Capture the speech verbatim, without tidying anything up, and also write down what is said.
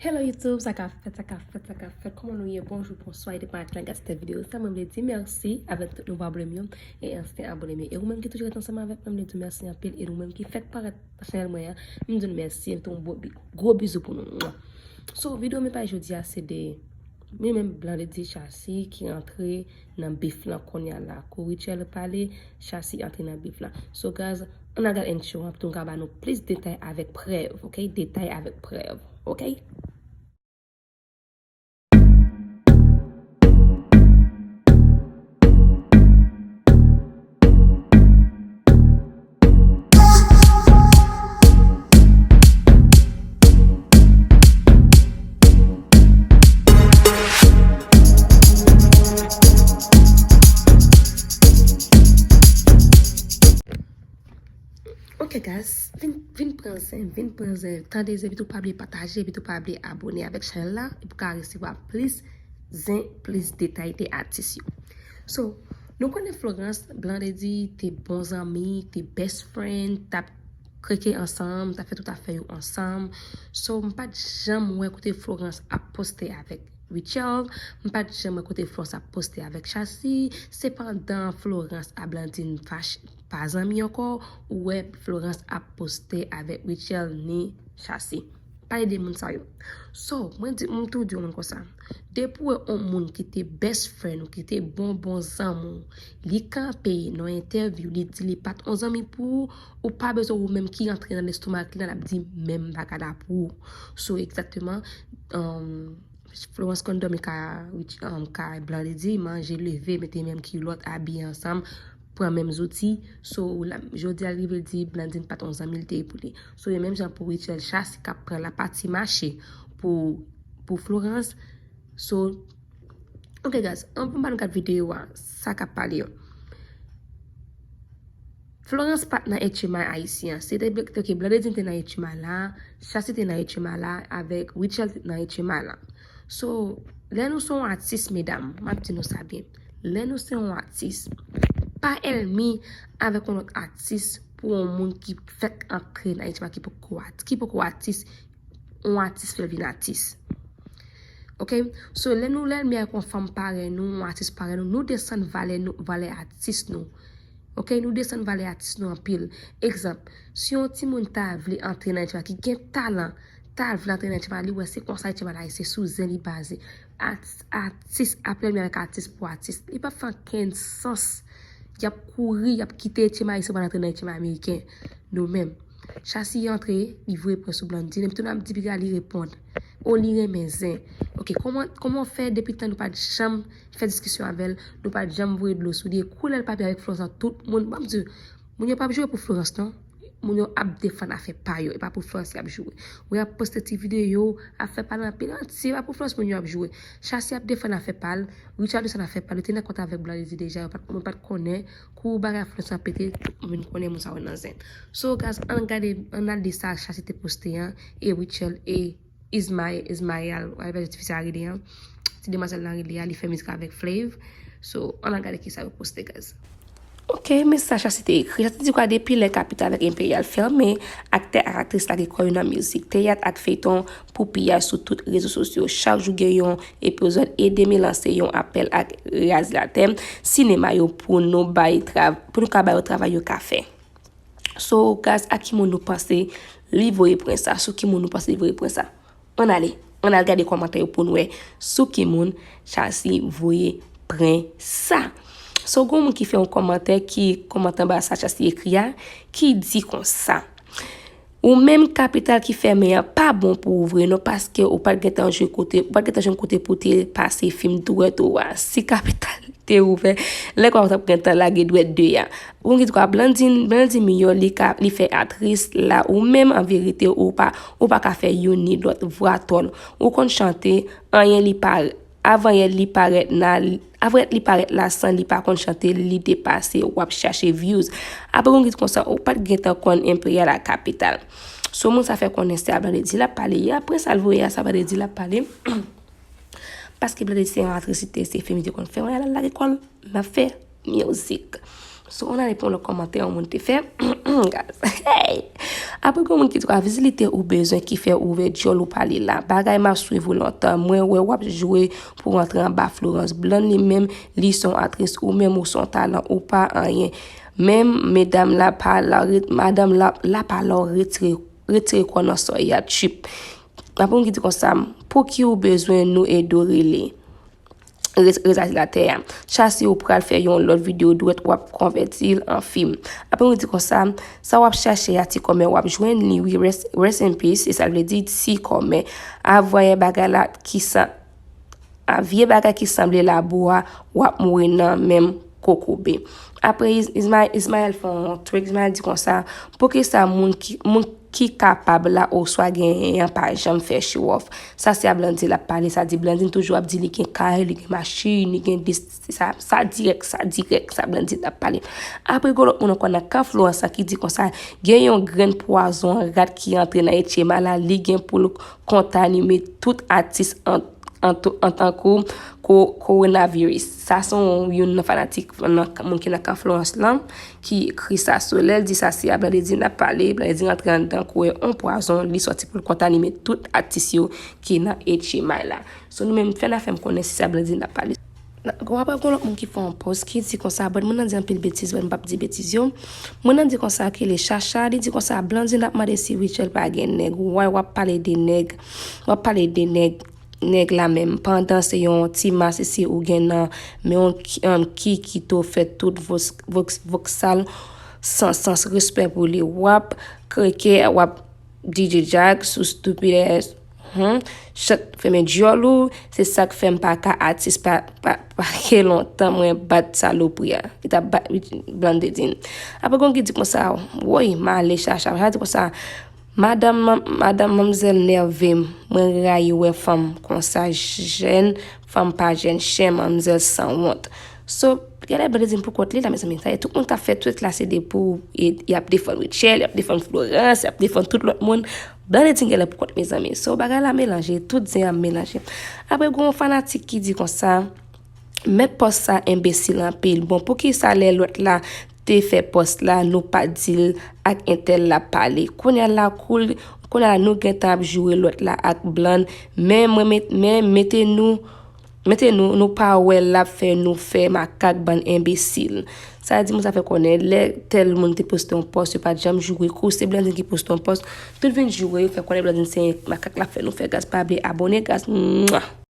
Hello YouTube, sa k ap fèt, sa k ap fèt, sa k ap fèt? Kòman nou ye? Bonjou, bonswa, e depi mwen te lage tèt videyo sa, mwen vle di mèsi avèk tout nouvo abone m yo e ansyen abone m yo. E ou menm ki toujou ret ansanm avèk mwen, mwen vle di mèsi anpil. E nou menm ki fèk parèt chanèl mwen an, m di nou mèsi, m tou yon gwo bi-, gwo bizou pou nou. Mwa. So, videyo m pa jodi a se de mwen menm Blandedy Chassi ki rantre nan bif lan kounye a la. Kou Rutshelle pale, Chassi antre nan bif lan. So guys, ann al gade intro an pou nou ka ba nou plis detay avèk prèv, ok? Detay avèk prèv, ok? Ok guys, vin, vin pran zen, vin pran zen. Tande zen, epitou pa bliye pataje, epitou pa bliye abone avèk chanèl la, pou ka resevwa plis zen, plis detay de atis yo. So, nou konnen Florence, Blandedy te bon zanmi, te best friend, t ap kreke ansanm, t ap fè tout afè yo ansanm. So, m pa t janm wè kote Florence ap poste avèk Rutshelle, m pa t janm wè kote Florence ap poste avèk Chassi. Sepandan, Florence a Blandine fache, pa zanmi ankò, ou wè Florence ap poste avèk Rutshelle ni Chassi. Pale de moun sa yo. So, mwen di, mwen tou di yon moun konsa. Depi w wè yon moun ki te best friend ou ki te bon, bon zanmi w, li kanpe nan entèvyou, li di li pa t yon zanmi pou ou, ou pa bezwen ou menm ki antre nan lestomak li, l ap di menm bagay la pou ou. So, egzakteman, um, Florence konn dòmi ka, um, ka Blandedy, manje, leve, mete menm kilòt, abiye ansanm, pran menm zouti. So, la, jodi a, l rive di Blandine pa t yon zanmi, l te ye pou li. So, e menm jan pou Rutshelle, Chassi k ap pran lapati mache pou, pou Florence. So, ok, guys, anvan m ba nou gad videyo a, sa k ap pale yo. Florence pa t nan H M I Ayisyen an. Se te, ok, Blandedy te nan H M I la, Chassi te nan H M I la, avèk Rutshelle te nan H M I la. So, lè nou se yon atis, medam, m ap di nou sa byen. Lè nou se yon atis, pa ènmi avèk yon lòt atis pou yon moun ki fèk antre nan H M I, ki poko at-, ki poko atis, yon atis fè l vin atis. Ok? So, lè nou lènmi ak yon fanm parèy nou, yon atis parèy nou, nou desann valè nou, valè atis nou. Ok? Nou desann valè atis nou anpil. Egzanp, si yon timoun ta vle antre nan H M I ki gen talan, ta vle antre nan H M I, li wè se konsa H M I la ye, se sou zen li baze. At-, atis ap lènmi avèk atis pou atis. Li p ap fè okenn sans. Y ap kouri, y ap kite H M I ayisyen pou al antre nan H M I ameriken. Nou menm. Chassi antre, li voye pwen sou Blandine. Epi tou n ap di piga li reponn. O, li renmen zen. Ok, kòman, kòman w fè depi tan nou pa t janm fè diskisyon avè l, nou pa t janm voye dlo sou li? E koulè l pa byen avèk Florence lan, tout moun, ban m di, moun yo p ap joure pou Florence non. Moun yo ap defann afè pa yo, e pa pou Florence y ap joure. Wi, y ap poste ti videyo, ap fè pale anpil, anti, e pa pou Florence moun yo ap joure. Chassi ap defann afè pa l, Rutshelle defann afè pa l, yo te nan kont avèk Blandedy deja, yo pa t, mwen pa t konnen, kou bagay Florence lan pete, mwen vin konnen moun sa yo nan zen. So, guys, ann gade, ann al li sa Chassi te poste an, e Rutshelle, e Ismaël, Ismaël, whatever ti fi sa rele an, ti demwazèl lan rele a, li fè mizik avèk Flav. So, ann al gade kisa yo poste, guys. Ok, men sa Chassi te ekri. Chassi di kwa depi lè Kapital ak Enperyal fèmen, aktè ak aktris lage kò yo nan mizik, teyat ak feyton pou piyay sou tout rezo sosyo. Chak jou gen yon epizòd, ede m lanse yon apèl ak reyalizatè sinema yo pou nou bay trav-, pou nou ka ba yo travay yo ka fè. So, guys, a ki moun nou panse li voye pwen sa? Sou ki moun nou panse li voye pwen sa? Ann ale, ann al gade kòmantè yo pou n wè sou ki moun Chassi voye pwen sa. So, gon moun ki fè yon kòmantè ki kòmantè anba sa Chassi ekri a, ki di konsa. Ou menm Kapital ki fèmen an pa bon pou ou vre non, paske ou pa t gentan jwe kote, ou pa t gentan jwenn kote pou te pase fim dwèt ou a. Si Kapital te ouvè, lè konsa w t ap gentan lage dwèt de a. Ou gen dwa Blandine, Blandine miyò, li ka, li fè aktris la, ou menm an verite, ou pa, ou pa ka fè youn ni lòt, vwa tòl. Ou konn chante, anyen li pa, avan yè li parèt na, avan yè li parèt la san li pa konn chante, li depase, w ap chache views. Apre ou gen konsa, ou pa t gentan konn Enperyal ak Kapital. So moun sa fè konnen se a Blandedy l ap pale, e apre sa l voye a, sa Blandedy l ap pale. Paske Blandedy se yon aktris, li te se fim li te konn fè, wè, l al lage kò l, l ap fè mizik. So, on ale pou yon lòt kòmantè yon moun te fè. Guys. Hey! Apre gen yon moun ki di kwa, vizilite ou bezwen ki fè ou ouvè dyòl ou pale la. Bagay m ap swiv ou lontan. Mwen wè w ap jwe pou rantre anba Florence. Blandy li menm, li se yon atris, ou menm ou se yon talan, ou pa anyen. Menm medam la pa la, madanm la, la pa la, retire, retire kò nan sòy a, trip. Apre yon ki di konsa, pouki ou bezwen nou ede w rele? Rezazi latè a. Chasi ou pral fè yon lòt videyo dwèt w ap konvèti l an fim. Apre ou di konsa, sa w ap chache a ti kòmè w ap jwenn li wi, rest, rest in peace, e sa l vle di ti kòmè. Avwayè bagay la ki sa, a vye bagay ki sanble labou a, w ap mouri nan menm kokobe. Apre Ismael fè yon trik, Ismael di konsa, poukisa moun ki, moun ki kapab la oswa genyen an pa janm fè show off. Sa se a Blandy l ap pale, sa di Blandy toujou ap di li gen kay, li gen machin, li gen dis, sa, sa dirèk, sa dirèk, sa Blandy l ap pale. Apre gen lòt moun ankò nan kan Florence ki di konsa, gen yon grenn pwazon rat ki antre nan Etchema la, li gen pou l kontamine tout atis an, an, an tankou ko, kowonaviris. Sa se yon, youn nan fanatik nan moun ki nan kan Florence lan ki ekri sa sou lè l di sa se a Blandy l ap pale, Blandy rantre anndan kouwè on pwazon, li sòti pou l kontamine tout atis yo ki nan H M I la. So nou menm fè n a fè m konnen si se a Blandy l ap pale. W ap wè gon lòt moun ki fè yon pòs ki di konsa, bòt moun nan di anpil betiz, bòt m p ap di betiz yo. Moun nan di konsa ki le Chacha, li di konsa Blandy l ap mande si Rutshelle pa gen nèg. Why w ap pale de nèg? W ap pale de nèg, nèg la menm. Pandan se yon ti masisi ou gen nan men yon ki, um, ki kite w fè tout voks, voks, voksal san sans, respè pou li. W ap kreke, w ap D J Jack sou stupid ass. Hmm? Chat fèmen dyòl ou, se sa k fè m pa ka atis pa, pa, pa ke lontan mwen bat salopri a. Li t ap bat Blandedin. Apre gon ki di konsa, woy, m ale Chacha. Chacha di konsa, madanm, madanm manmzèl nève m, mwen rayi wè fanm konsa, jèn fanm pa jèn, chen manmzèl sanwont. So, genlè Blandedin pou kont li la, mezanmi. Sa ye tout moun k ap fè tweet la, se de pou, e, y ap defann Rutshelle, y ap defann Florence, y ap defann tout lòt moun. Blandedin genlè pou kont, mezanmi. So, bagay la melanje, tout zen an melanje. Apre, gon fanatik ki di konsa, mèt pòs sa enbesil anpil. Bon, poukisa lè lòt la te fè pòs la, nou pa di l ak entèl l ap pale? Kounye a la, koul, kounye a la, nou gentan ap joure lòt la ak Blandy, men mwen met, men mete nou, mete nou, nou pa wè l ap fè nou fè makak, bann enbesil. Sa di moun sa fè konnen, lè tèl moun te poste yon pòs, yo pa t janm joure kou, se Blandedin ki poste yon pòs, tout vin joure, yo fè konnen Blandedin se makak l ap fè nou fè, guys, pa bliye abòne, guys. Mwa!